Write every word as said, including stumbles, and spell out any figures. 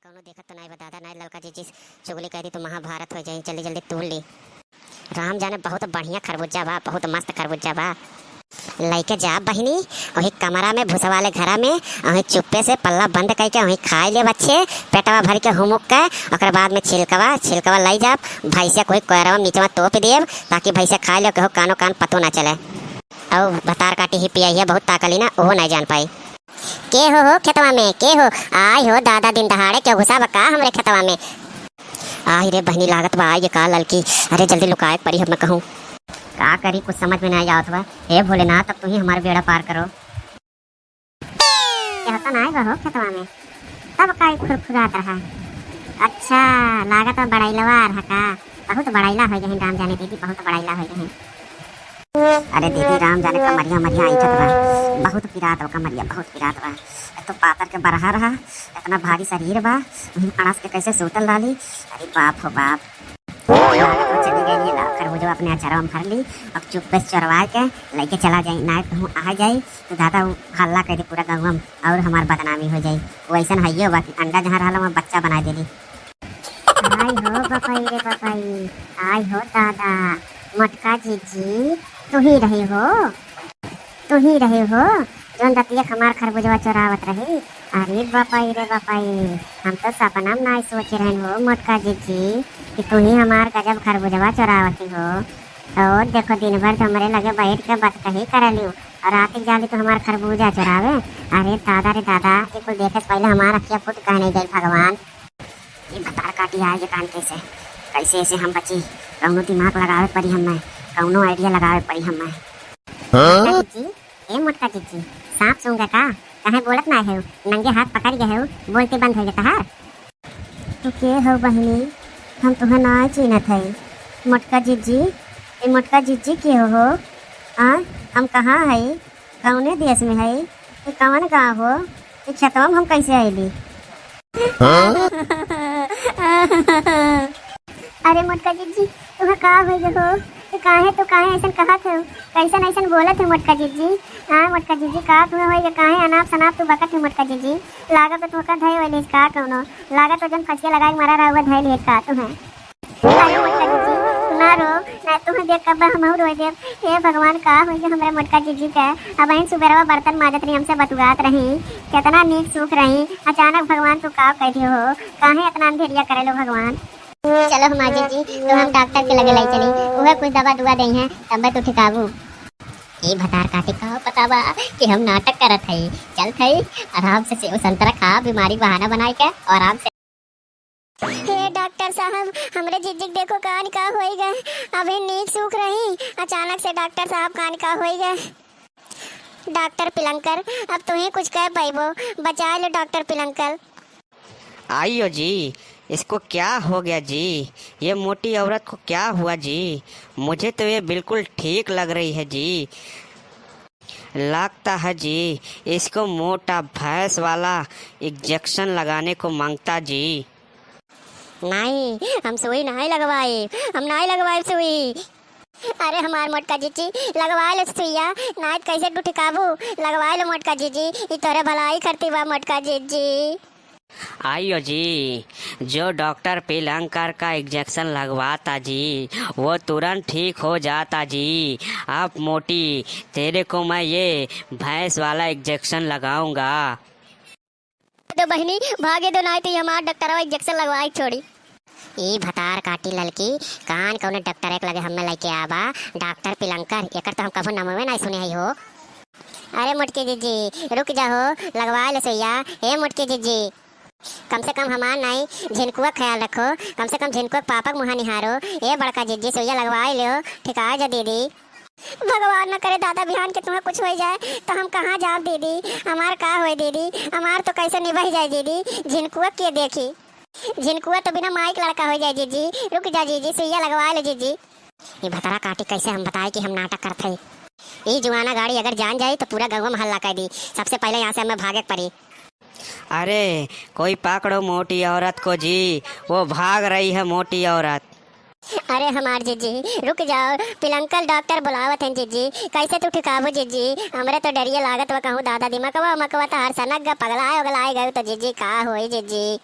कौनो देखत तो नाई बा दादा, नाई ललका जिज्जी से चुगली कइ दी तो महाभारत होइ जाई। जल्दी जल्दी तूड़ ली। राम जाने, बहुत बढ़िया खरबूजा बा, बहुत मस्त खरबूजा बा। लइके जा बहिनी, वही कमरा में, भूसा वाले घरा में, वही चुप्पे से पल्ला बंद कइके वही खाइ ले बच्चे, पेटवा भरि के हुमुक के। ओकरे बाद में छिलकवा, छिलकवा लइ जा, भैंसिया कोई कोयरवा नीचवा तोप देब, ताकि भैंसिया खाइ ले, केहू कानो कान पतो ना चले। अउ भतार काटी ही पिया ही बहुत ताकली ना, ओहो नाई जान पाई। के हो, हो खेतवा में, के हो? आय हो दादा, दिन दहाड़े केहू घुसा बा का हमरे खेतवा में? आय रे बहिनी, लागत बा आय का ललकी। अरे जल्दी लुकाए के पड़ी, अब मैं कहूँ। का करी, कुछ समझ में नाई आवत बा। हे भोलेनाथ, अब तू ही हमार बेड़ा पार करो। केहू तो नाई बा हो खेतवा में, तब का ई खुरखुरात रहा? अच्छा, लागत बा बड़ैलवा रहा का? बहुत बड़ैला होइ गहिन राम जाने दीदी, बहुत बड़ैला होइ गहिन। अरे दीदी, राम जाने कमरिया मरिया ऐंठत बा, बहुत पिरात बा कमरिया, बहुत पिरात बा। एक तो पातर के बरहा रहा, इतना भारी शरीर बा, वहीं अड़स के कैसे सूतल रहली। अरे बाप हो बाप। लागत बा चली गई ये लाल खरबूजवा अपने अचरवा में भर ली। अब चुप्पे से चोरवा के लइके चला जाई, नाई कहूँ आ जाई तो दादा उ हल्ला कइ दे पूरा गाँव में और हमार बदनामी होइ जाई। वैसन हइये बा कि अंडा जहाँ रहला वहाँ बच्चा बनाइ देली। आय हो बपई रे बपई, आय हो दादा, मोटका जिज्जी, तू ही रही हो, तू ही रही हो, जौन रतिया हमार खरबूजवा चोरावत रही। अरे बपई रे बपई, हम तो सपना में नाई सोचे रहन हो मोटका जिज्जी, कि तू ही हमार गजब खरबूजवा चोरावती हो। और देखो, दिन भर तो हमरे लगे बैठ के बतकही करलियो, और रात के जाली तो हमार खरबूजा चोरावे। अरे दादा रे दादा, ये कुल देखे से पहले हमार अखिया फूट कहने गई भगवान। ई भतार काटी आए जे कान कैसे, कैसे ऐसे हम बची, कौनो दिमाग लगावे पड़ी हमें, कौनो idea लगावे पड़ी हमें। हाँ? मोटका जिज्जी, ए मोटका जिज्जी, सांप सूंघ का? काहे बोलत ना है, नंगे हाथ पकड़ गए हो, बोलते बंद हो गए तहार। तू के हो बहिनी? हम तुहे ना चिन्हत है। मोटका जिज्जी, ए मोटका जिज्जी के हो? आ, हम कहाँ है? कौने देश में है? ये कौन गाँव हो? ये खेतवा में हम कैसे अइली? हाँ? अरे मोटका जिज्जी, तुहे का होइ गए हो? ये काहे, तू काहे ऐसन कहत हो? कैसन ऐसन बोलत हो मोटका जिज्जी? हाँ मोटका जिज्जी, का तुहे होइ गए? काहे अनाप शनाप तू बकत हो मोटका जिज्जी? लागत तो तुहका धय होइलिस का कौनो? लागत तो जौन फसिया लगाए के मरा रहा हुआ धय लिए का तुहे? अरे मोटका जिज्जी, ना रो, ना तुहे देख कब हमहू रोए देब। हे भगवान, का होई हमरे मोटका जिज्जी के? अबहिन सुबेरवा बर्तन माजत रही, हमसे बतुआत रही, केतना नीक सुख रही। अचानक भगवान तू का कइ दियो हो? काहे एतना अंधेरिया करेलो भगवान? चलो हमार जिज्जी, तो हम डॉक्टर के लगे लाई चली, उहे कुछ दवा दुआ देइहैं, तब्बे तू ठिकाबू। ए भतार काटी का पता बा कि हम नाटक करत हई, चलत हई आराम से सेव संतरा खा, बीमारी बहाना बनाई के आराम से। हे डॉक्टर साहब, हमरे जिज्जी के देखो कान का होई गए, अभी नीक सूख रही, अचानक से डॉक्टर साहब कान का होई गए। डॉक्टर पिलंकर, अब तुही कुछ कह पाइबो, बचाइ लो डॉक्टर पिलंकर। आइयो जी, इसको क्या हो गया जी? ये मोटी औरत को क्या हुआ जी? मुझे तो ये बिल्कुल ठीक लग रही है जी। लगता है जी, इसको मोटा भैंस वाला इंजेक्शन लगाने को मांगता जी। नाहीं, हम सुई नाहीं लगवाइब, हम नाहीं लगवाइब सुई। अरे हमार मोटका जिज्जी, लगवाइ ले सुइया, नाहीं त कैसे तू ठिकाबू? लगवाइ ले मोटका जिज्जी, ई तोरे भलाई खरती बा मोटका जिज्जी। आइयो जी, जो डॉक्टर पिलंकर का इंजेक्शन लगवाता जी, वो तुरंत ठीक हो जाता जी। अब मोटी, तेरे को मैं ये भैंस वाला इंजेक्शन लगाऊंगा। दो बहिनी, भागे दो, नाहीं त ई हमार डॉक्टरवा इंजेक्शन लगवाइ छोड़ी। ई भतार काटी ललकी, कान कौने डॉक्टर एक लगे हमें लइके आबा, डॉक्टर पिलंकर, एकर तो हम कभू नमवे नाहीं सुने हई हो। अरे मोटकी जिज्जी, रुक जा हो, लगवाइ ले सुइया, ए मोटकी जिज्जी। कम से कम हमार नाहीं, झिनकुआ ख्याल रखो, कम से कम झिनकुआ के पापा के मुँह निहारो, ए बड़का जिज्जी, सुइया लगवाइ लो, ठिकाइ जा दीदी। भगवान न करे दादा, बिहान के तुहें कुछ होइ जाए तो हम कहाँ जाब दीदी? हमार का होए दीदी? हमार तो कैसे निबह जाए दीदी? झिनकुआ के देखी? झिनकुआ तो बिना माई के लड़का होइ जाए जिज्जी। रुक जा जिज्जी, सुइया लगवाइ ले जिज्जी। ई भतार काटी कैसे हम बताई कि हम नाटक करत हई? ई जुआना गाड़ी अगर जान जाई तो पूरा गौवा में हल्ला कइ दी। सबसे पहले यहाँ से हमें भागे के पड़ी। अरे, कोई पकड़ो मोटी औरत को जी, वो भाग रही है मोटी औरत। अरे हमार जिज्जी, रुक जाओ, पिलंकर डॉक्टर बुलावत हैं जिज्जी, कैसे तू ठिकाबू जिज्जी? हमरे तो डरिये लागत बा, कहूँ दादा दिमकवा उमकवा तहार सनक गा, पगलाए उगलाए गए तो जिज्जी, का होई जिज्जी?